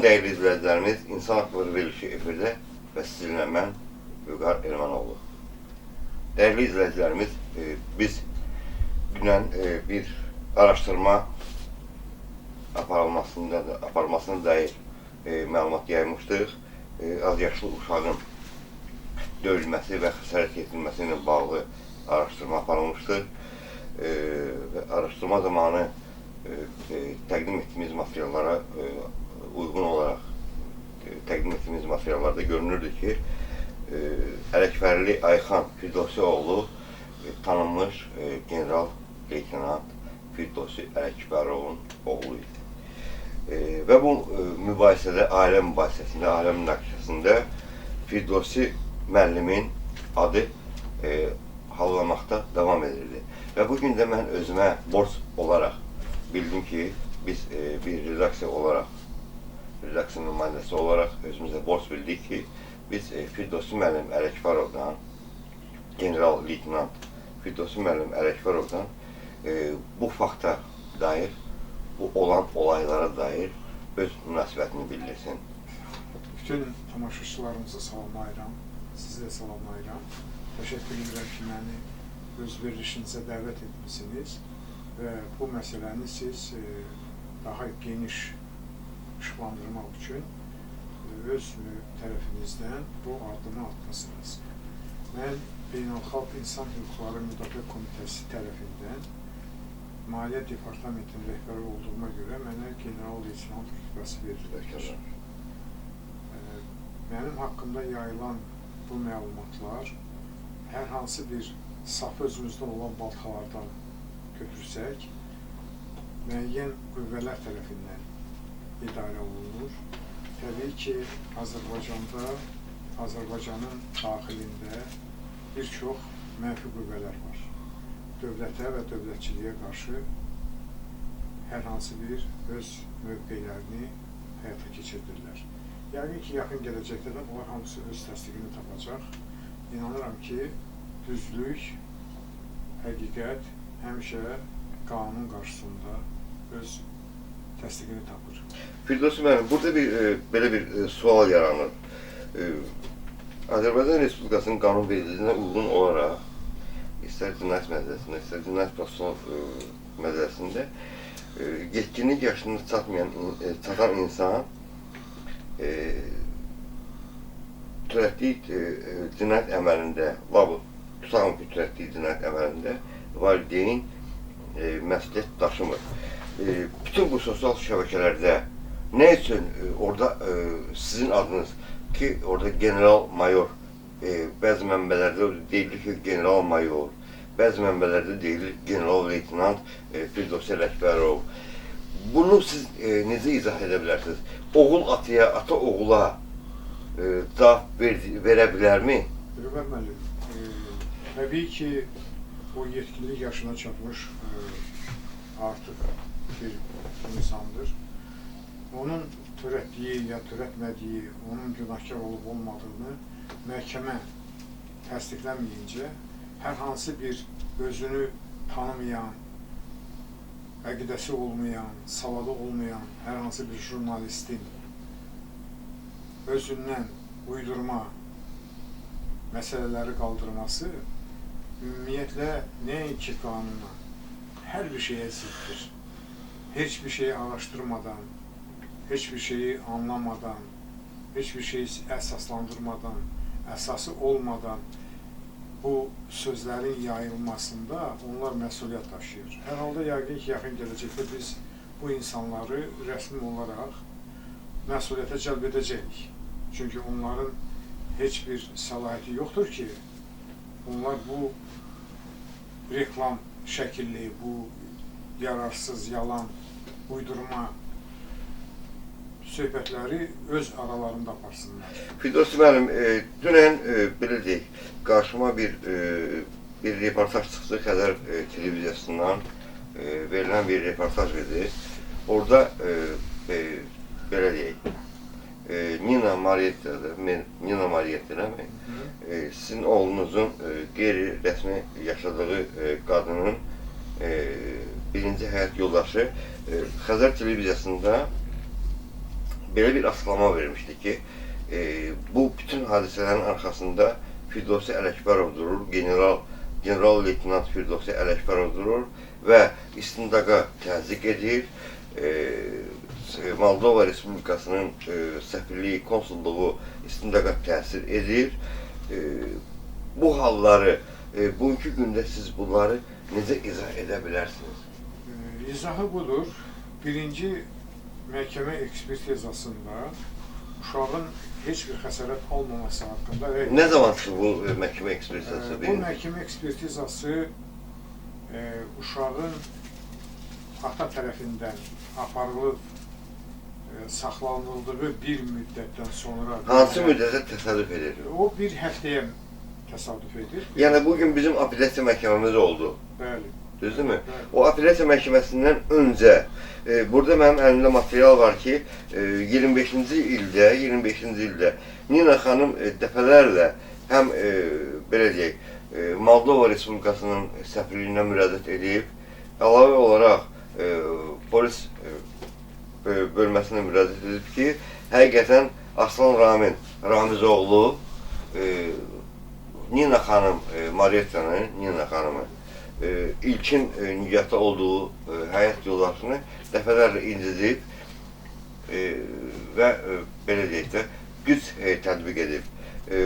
Salam dəyərli izləyicilərimiz, İnsan Haqları verilişi efirdə və sizinlə mən Vüqar Elmanoğlu. Dəyərli izləyicilərimiz, biz dünən bir araşdırma aparılmasına dair məlumat yaymışdıq. Az yaşlı uşağın döyülməsi və xəsarət yetirilməsi ilə bağlı araşdırma aparılmışdır. Və araşdırma zamanı təqdim etdiyimiz materiallara uyğun olaraq təqdim etdiyimiz materiallarda görünürdü ki, Ələkbərli Ayxan Firdovsioğlu tanınmış general leytenant Firdovsi Ələkbərovun oğlu idi. Və bu mübahisədə, ailə mübahisəsində, ailə münaqişəsində Firdovsi müəllimin adı hallamaqda davam edirdi. Və bugün də mən özümə borc olaraq bildim ki, biz bir redaksiya olaraq, redaksiya nümayəndəsi olaraq özümüzə borc bildik ki, biz Firdovsi müəllim Ələkbərovdan, general leytenant Firdovsi müəllim Ələkbərovdan bu fakta dair, bu olan olaylara dair öz münasibətini bildirsin. Bütün tamaşaçılarımızı salamlayıram, sizi də salamlayıram. Təşəkkür edirəm ki, məni öz verilişinizə dəvət etmisiniz və bu məsələni siz daha geniş işıqlandırmaq üçün öz tərəfinizdən bu addımı atmısınız. Mən Beynəlxalq İnsan Hüquqları Müdafiə Komitəsi tərəfindən Maliyyə Departamentinin rəhbəri olduğuma görə mənə general leytenant rütbəsi verilmişdir. Mənim haqqımda yayılan bu məlumatlar hər hansı bir safı özümüzdə olan baltalardan götürsək, müəyyən qüvvələr tərəfindən idarə olunur. Təbii ki, Azərbaycanda, Azərbaycanın daxilində bir çox mənfi qüvvələr var. Dövlətə və dövlətçiliyə qarşı hər hansı bir öz mövqelərini həyata keçirdirlər. Yəqin ki, yaxın gələcəkdə də bunlar hamısı öz təsdiqini tapacaq. İnanıram ki, düzlük, həqiqət həmişə qanun qarşısında öz təsdiqini tapır. Firdovsi müəllim, burada bir belə bir sual yaranır. Azərbaycan Respublikasının qanunvericiliyinə uyğun olaraq istər cinayət məcəlləsində, istər cinayət prosessual məcəlləsində yetkinlik yaşını çatan insan törətdiyi cinayət əməlində, tutalım ki, törətdiyi cinayət əməlində valideyn məsuliyyət daşımır. Bütün bu sosial şəbəkələrdə nə üçün orada sizin adınız ki, orada general mayor, bəzi mənbələrdə deyilir ki, general mayor, bəzi mənbələrdə deyilir general leytenant Firdovsi Ələkbərov. Bunu siz necə izah edə bilərsiniz? Oğul ataya, ata oğula cavab verə bilərmi? Vüqar müəllim, təbii ki, o yetkinlik yaşına çatmış artıq bir insandır. Onun törətdiyi ya törətmədiyi, onun günahkar olub olmadığını məhkəmə təsdiqlənməyincə hər hansı bir özünü tanımayan, əqidəsi olmayan, savadı olmayan hər hansı bir jurnalistin özündən uydurma məsələləri qaldırması ümumiyyətlə nəinki qanuna, hər bir şeyə ziddir. Heç bir şeyi araşdırmadan, heç bir şeyi anlamadan, heç bir şeyi əsaslandırmadan, əsası olmadan bu sözlərin yayılmasında onlar məsuliyyət daşıyır. Hər halda yəqin ki, yaxın gələcəkdə biz bu insanları rəsmi olaraq məsuliyyətə cəlb edəcəyik. Çünki onların heç bir səlahiyyəti yoxdur ki, onlar bu reklam şəkilli, bu yararsız, yalan, uydurma söhbətləri öz aralarında aparsınlar. Firdovsi müəllim, dünən belə deyək, qarşıma bir reportaj çıxdı, Xəzər televiziyasından verilən bir reportaj idi. Orada belə deyək, Nina Marietta'dır, Nina Marietta mi? Sizin oğlunuzun qeyri-rəsmi yaşadığı qadının birinci həyat yoldaşı Xəzər televiziyasında belə bir açıqlama vermişdi ki, bu bütün hadisələrin arxasında Firdovsi Ələkbərov durur, general leytenant Firdovsi Ələkbərov durur və istintaqa təzyiq edir. Moldova Respublikasının səfirliyi, konsulluğu istintaqa təsir edir. Bu halları, bugünkü gündə siz bunları necə izah edə bilərsiniz? İzahı budur. Birinci məhkəmə ekspertizasında uşağın heç bir xəsarət almaması haqqında və nə zaman çıxdı bu məhkəmə ekspertizası? Bu məhkəmə ekspertizası uşağın ata tərəfindən aparılıb saxlanıldığı bir müddətdən sonra... Hansı müddətə təsadüf edir? O bir həftəyə təsadüf edir. Yəni bugün bizim apellyasiya məhkəməmiz oldu. Bəli. Düzdürmü? O apellyasiya məhkəməsindən öncə burada mənim əlimdə material var ki, 25-ci ildə Nina xanım dəfələrlə həm belə deyək, Moldova Respublikasının səfirliyinə müraciət edib, əlavə olaraq polis bölməsinə müraciət edib ki, həqiqətən Aslan Ramin Ramizoğlu Nina xanım Mariettanı, Nina xanımı ilkin nigahda olduğu həyat yoldaşını dəfələrlə incidib və belə deyək də güc tətbiq edib.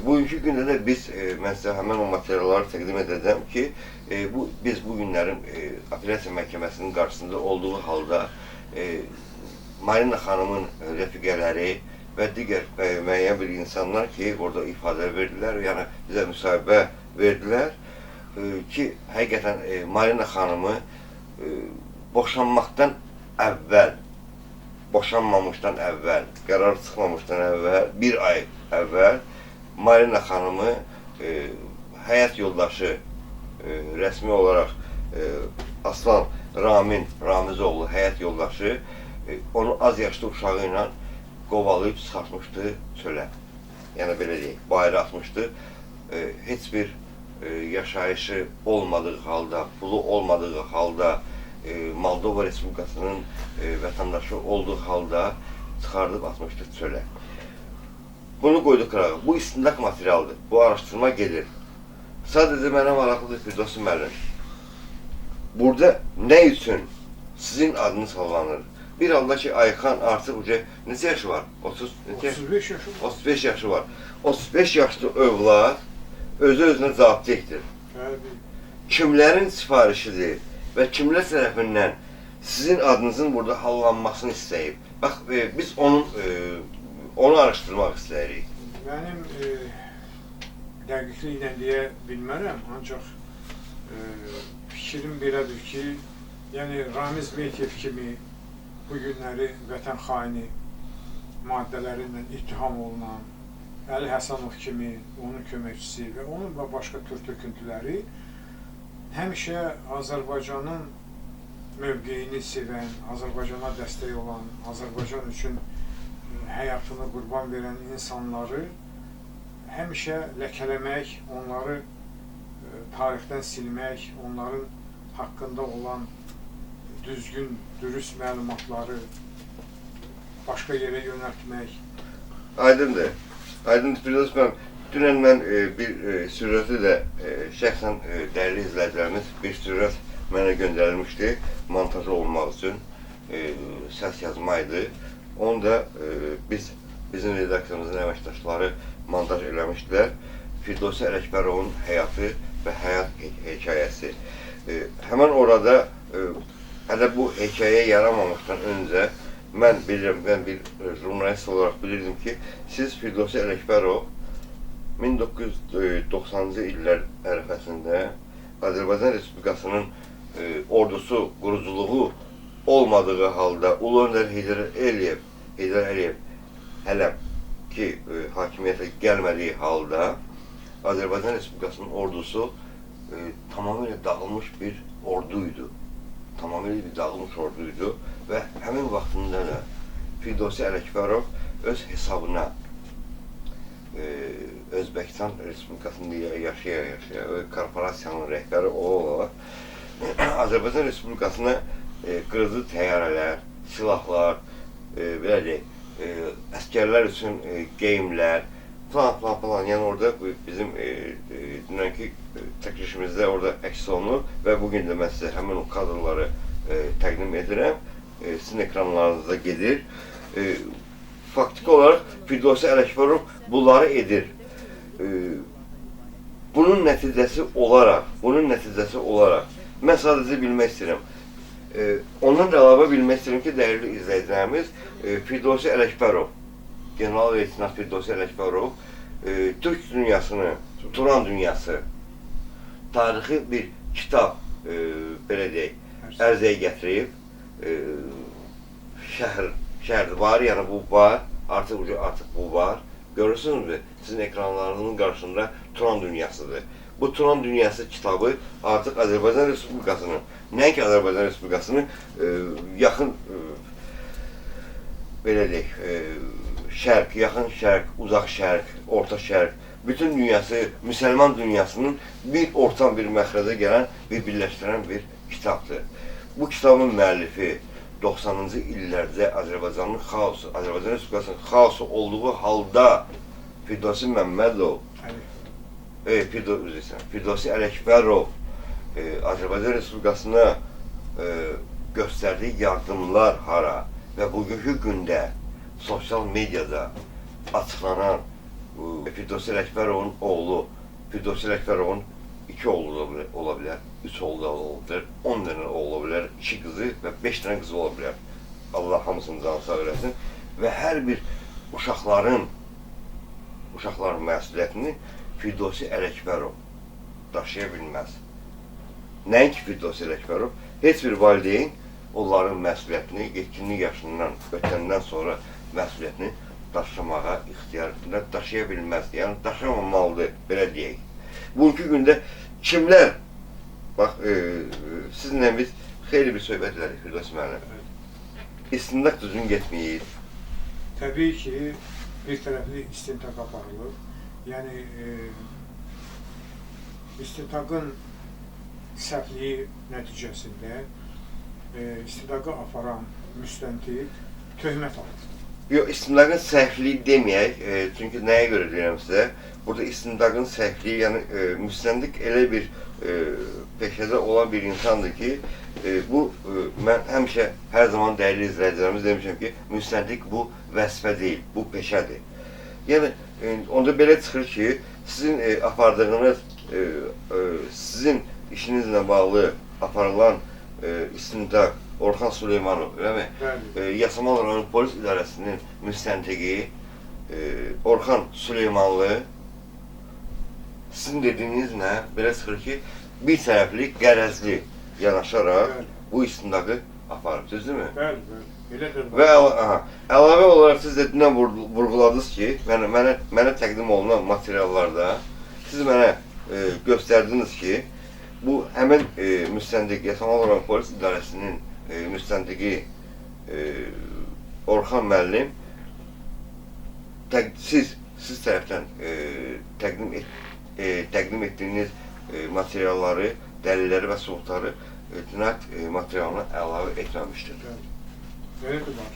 Bugünkü gündə də biz, mən sizə həmən o materialları təqdim edəcəm ki, biz bu günlərin apellyasiya məhkəməsinin qarşısında olduğu halda Marina xanımın rəfiqələri və digər müəyyən bir insanlar ki, orada ifadə verdilər, yəni bizə müsahibə verdilər ki, həqiqətən Marina xanımı boşanmaqdan əvvəl, boşanmamışdan əvvəl, qərar çıxmamışdan əvvəl, bir ay əvvəl Marina xanımı həyat yoldaşı rəsmi olaraq Aslan Ramin Ramizoğlu həyat yoldaşı onu az yaşlı uşağı ilə qovalayıb çıxartmışdı çölə. Yəni belə deyək, bayıra atmışdı. Heç bir yaşayışı olmadığı halda, pulu olmadığı halda, Moldova Respublikasının vətəndaşı olduğu halda çıxardıb atmışdı çölə. Bunu qoyduq qırağa. Bu istintaq materialdır. Bu araşdırma gedir. Sadəcə mənə maraqlıdır Firdovsi müəllim. Burada nə üçün sizin adınız hallanır? Bir halda ki, Ayxan artıq neçə yaşı var? 35 yaşı var. 35 yaşı var. 35 yaşlı övlad özü-özünə cavabdehdir. Kimlərin sifarişidir və kimlər tərəfindən sizin adınızın burada hallanmasını istəyib? Bax, biz onu araşdırmaq istəyirik. Mənim dəqiqliklə deyə bilmərəm, ancaq fikrim belədir ki, yəni Ramiz Mehdiyev kimi bu günləri vətən xaini maddələri ilə ittiham olunan Əli Həsənov kimi onun köməkçisi və onun və başqa tür töküntüləri həmişə Azərbaycanın mövqeyini sevən, Azərbaycana dəstək olan, Azərbaycan üçün həyatını qurban verən insanları həmişə ləkələmək, onları tarixdən silmək, onların haqqında olan düzgün, dürüst məlumatları başqa yerə yönəltmək. Aydındır. Aydındır Firdovsi müəllim. Dünən mən bir sürəti də şəxsən dəyərli izləyicilərimiz bir sürət mənə göndərilmişdi montaj olunmaq üçün səs yazma idi. Onu da bizim redaksiyamızın əməkdaşları montaj eləmişdilər. Firdovsi Ələkbərovun həyatı və həyat hekayəsi. Həmən orada hələ bu hekayə yaranmamışdan öncə mən bilirəm, mən bir jurnalist olaraq bilirdim ki, siz Firdovsi Ələkbərov 1990-cı illər ərəfəsində Azərbaycan Respublikasının ordusu, quruculuğu olmadığı halda Ulu Öndər Heydər Əliyev hələ ki hakimiyyətə gəlmədiyi halda Azərbaycan Respublikasının ordusu tamamilə dağılmış bir ordu idi. Tamamilə bir dağılmış ordu idi və həmin vaxtında da Firdovsi Ələkbərov öz hesabına Özbəkistan Respublikasında yaşaya-yaşaya korporasiyanın rəhbəri olaraq Azərbaycan Respublikasına qırıcı təyyarələr, silahlar, belə deyək, Əskərlər üçün geyimlər, falan falan falan. Yəni orada bizim dünənki çəkilişimizdə orada əks olunur və bugün də mən sizə həmin o kadrları təqdim edirəm. Sizin ekranlarınızda gedir. Faktiki olaraq Firdovsi Ələkbərov bunları edir. Bunun nəticəsi olaraq, mən sadəcə bilmək istəyirəm. Ondan da əlavə bilmək istəyirəm ki, dəyərli izləyicilərimiz, Firdovsi Ələkbərov, general-leytenant Firdovsi Ələkbərov, Türk dünyasını, Turan dünyası tarixi bir kitab, belə deyək, ərzəyə gətirib, şəhər var, yəni bu var, artıq bu var. Görürsünüzmü? Sizin ekranlarınızın qarşısında Turan dünyasıdır. Bu Turan dünyası kitabı artıq Azərbaycan Respublikasının, nəinki Azərbaycan Respublikasının yaxın, belə deyək, şərq, yaxın şərq, uzaq şərq, orta şərq, bütün dünyası, müsəlman dünyasının bir ortam, bir məxrəcə gələn, bir birləşdirən bir kitabdır. Bu kitabın müəllifi 90-cı illərdə Azərbaycanın xaosu, Azərbaycan Respublikasının xaosu olduğu halda Firdovsi Məmmədov, Firdovsi Ələkbərov Azərbaycan Respublikasına göstərdiyi yardımlar hara və bugünkü gündə sosial mediada açıqlanan Firdovsi Ələkbərovun oğlu, Firdovsi Ələkbərovun 2 oğlu da ola bilər, 3 oğlu da ola bilər, 10 dənə oğlu ola bilər, 2 qızı və 5 dənə qızı ola bilər. Allah hamısının canı sağ eləsin. Və hər bir uşaqların məsuliyyətini Firdovsi Ələkbərov daşıya bilməz. Nəinki Firdovsi Ələkbərov, heç bir valideyn onların məsuliyyətini yetkinlik yaşından ötəndən sonra məsuliyyətini daşımağa ixtiyarında daşıya bilməz. Yəni daşımamalıdır, belə deyək. Bugünkü gündə kimlər, bax, sizinlə biz xeyli bir söhbət elədik Firdovsi müəllim. İstintaq düzgün getməyib. Təbii ki, bir tərəfli istintaq aparılır. Yəni, istintaqın səhvliyi nəticəsində istintaqı aparan müstəntiq töhmət alır. Yox, istintaqın səhvliyi deməyək, çünki nəyə görə deyirəm sizə? Burada istintaqın səhvliyi, yəni müstəntiq elə bir peşədə olan bir insandır ki, bu, mən həmişə, hər zaman dəyərli izləyicilərimiz demişəm ki, müstəntiq bu vəzifə deyil, bu peşədir. Yəni, onda belə çıxır ki, sizin apardığınız, sizin işinizlə bağlı aparılan istintaq Orxan Süleymanov, eləmi? Yasamal rayon polis idarəsinin müstəntiqi Orxan Süleymanlı sizin dediyinizlə belə çıxır ki, bir tərəfli, qərəzli yanaşaraq bu istintaqı aparıb, düzdürmü? Bəli, bəli. Elə də var. Və əlavə olaraq siz də dünən vurğuladınız ki, mənə təqdim olunan materiallarda siz mənə göstərdiniz ki, bu həmin müstəntiq, Yasamal rayon polis idarəsinin müstəntiqi Orxan müəllim siz tərəfdən təqdim etdiyiniz materialları, dəlilləri və sübutları cinayət materialına əlavə etməmişdir. Elə də var.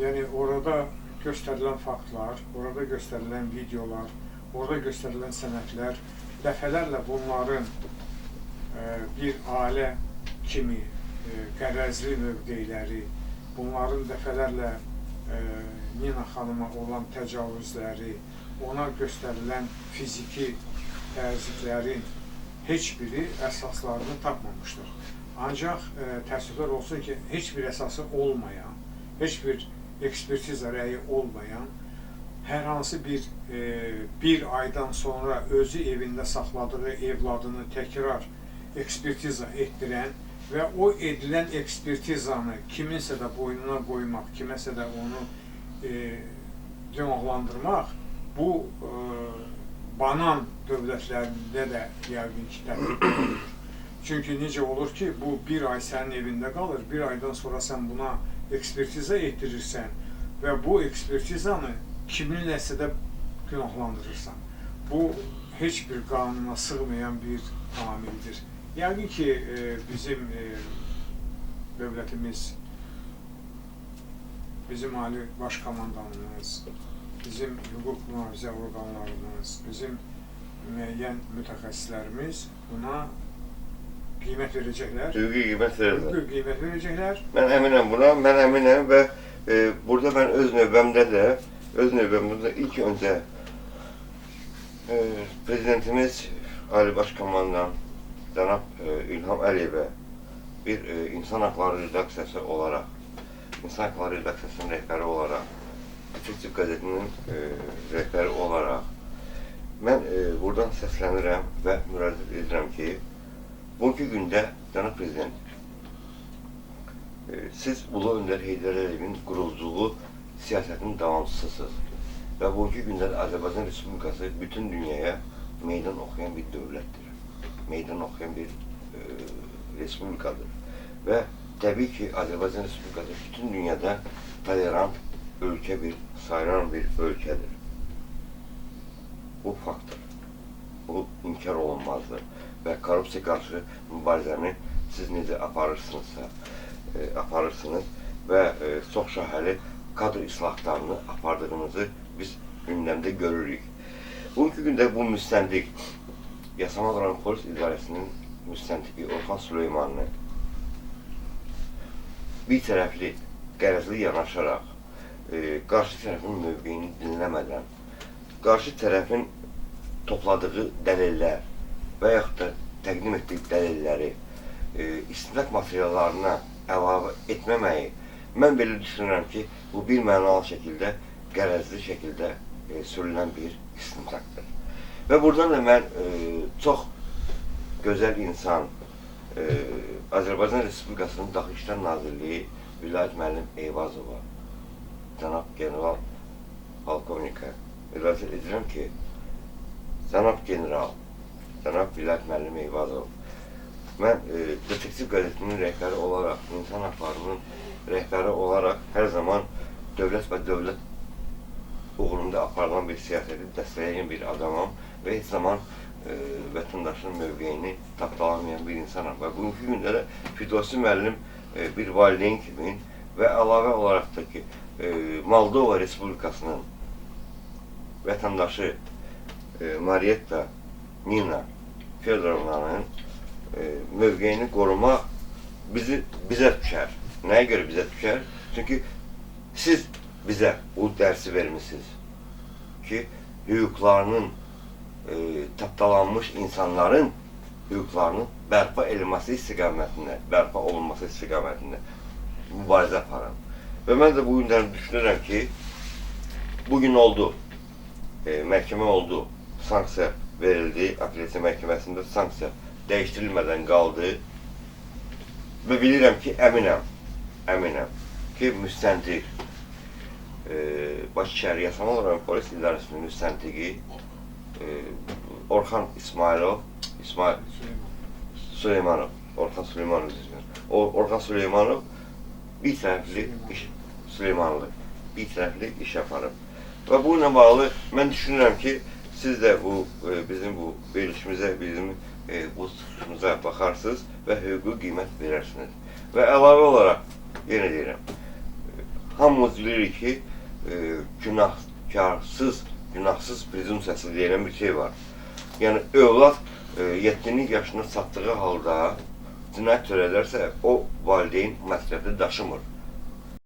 Yəni, orada göstərilən faktlar, orada göstərilən videolar, orada göstərilən sənədlər dəfələrlə bunların bir ailə kimi qərəzli mövqeləri, bunların dəfələrlə Nina xanıma olan təcavüzləri, ona göstərilən fiziki təzyiqlərin heç biri əsaslarını tapmamışdır. Ancaq təəssüflər olsun ki, heç bir əsası olmayan, heç bir ekspertiza rəyi olmayan, hər hansı bir aydan sonra özü evində saxladığı evladını təkrar ekspertiza etdirən və o edilən ekspertizanı kiminsə də boynuna qoymaq, kiməsə də onu günahlandırmaq, bu banan dövlətlərində də yəqin ki, tətbiq olunur. Çünki necə olur ki, bu bir ay sənin evində qalır, bir aydan sonra sən buna ekspertiza etdirirsən və bu ekspertizanı kiminləsə də günahlandırırsan. Bu, heç bir qanuna sığmayan bir amildir. Yəqin ki, bizim dövlətimiz Bizim Ali Baş Komandanımız, bizim hüquq mühafizə orqanlarımız, bizim müəyyən mütəxəssislərimiz buna qiymət verəcəklər. Hüquqi qiymət verirlər. Hüquqi qiymət verəcəklər. Mən əminəm buna, mən əminəm və burada mən öz növbəmdə də ilk öncə Prezidentimiz Ali Baş Komandan cənab İlham Əliyevə bir insan haqları redaksiyası olaraq, İnsan Haqları redaksiyasının rəhbəri olaraq, Detektiv qəzetinin rəhbəri olaraq mən buradan səslənirəm və müraciət edirəm ki, bugünkü gündə cənab Prezident, siz Ulu Öndər Heydər Əliyevin quruculuğu siyasətinin davamçısısınız və bugünkü gündə Azərbaycan Respublikası bütün dünyaya meydan oxuyan bir dövlətdir, meydan oxuyan bir respublikadır və təbii ki, Azərbaycan Respublikası bütün dünyada tolerant ölkə bir, sayılan bir ölkədir. Bu faktdır, bu inkar olunmazdır və korrupsiya qarşı mübarizəni siz necə aparırsınızsa, aparırsınız və çox sahəli kadr islahatlarını apardığınızı biz gündəmdə görürük. Bugünkü gündə bu müstəntiq, Yasamal Rayon Polis İdarəsinin müstəntiqi Orxan Süleymanlı bir tərəfli, qərəzli yanaşaraq, qarşı tərəfin mövqeyini dinləmədən, qarşı tərəfin topladığı dəlillər və yaxud da təqdim etdiyi dəlilləri istintaq materiallarına əlavə etməməyi, mən belə düşünürəm ki, bu bir mənalı şəkildə, qərəzli şəkildə sürülən bir istintaqdır. Və buradan da mən çox gözəl insan, Azərbaycan Respublikasının Daxili İşlər Nazirliyi Vilayət müəllim Eyvazova, cənab general polkovnikə müraciət edirəm ki, cənab general, cənab Vilayət müəllim Eyvazov, mən Detektiv qəzetinin rəhbəri olaraq, insan haqlarının rəhbəri olaraq hər zaman dövlət və dövlət uğrunda aparılan bir siyasəti dəstəkləyən bir adamam və heç zaman vətəndaşın mövqeyini tapdalamayan bir insanam. Və bugünkü gündə də Firdovsi müəllim bir valideyn kimi və əlavə olaraq da ki, Moldova Respublikasının vətəndaşı Marietta Nina Fedorovnanın mövqeyini qorumaq bizə düşər. Nəyə görə bizə düşər? Çünki siz bizə bu dərsi vermişsiniz ki, hüquqlarının tapdalanmış insanların hüquqlarının bərpa edilməsi istiqamətində, bərpa olunması istiqamətində mübarizə aparın. Və mən də bu günləri düşünürəm ki, bugün oldu, məhkəmə oldu, sanksiya verildi, apellyasiya məhkəməsində sanksiya dəyişdirilmədən qaldı və bilirəm ki, əminəm ki, müstəntiq, Bakı şəhəri Yasamal Rayon Polis İdarəsinin müstəntiqi Orxan Süleymanov, Orxan Süleymanov üzrə. Orxan Süleymanov bir tərəfli iş, Süleymanlı bir tərəfli iş aparıb. Və bununla bağlı mən düşünürəm ki, siz də bu bizim bu verilişimizə, bizim bu çıxışımıza baxarsınız və hüquqi qiymət verərsiniz. Və əlavə olaraq, yenə deyirəm, hamımız bilirik ki, günahkarsız, günahsız prezumpsiyası deyilən bir şey var. Yəni, övlad 7-lik yaşına çatdığı halda cinayət törədərsə, o valideyn məsuliyyəti daşımır.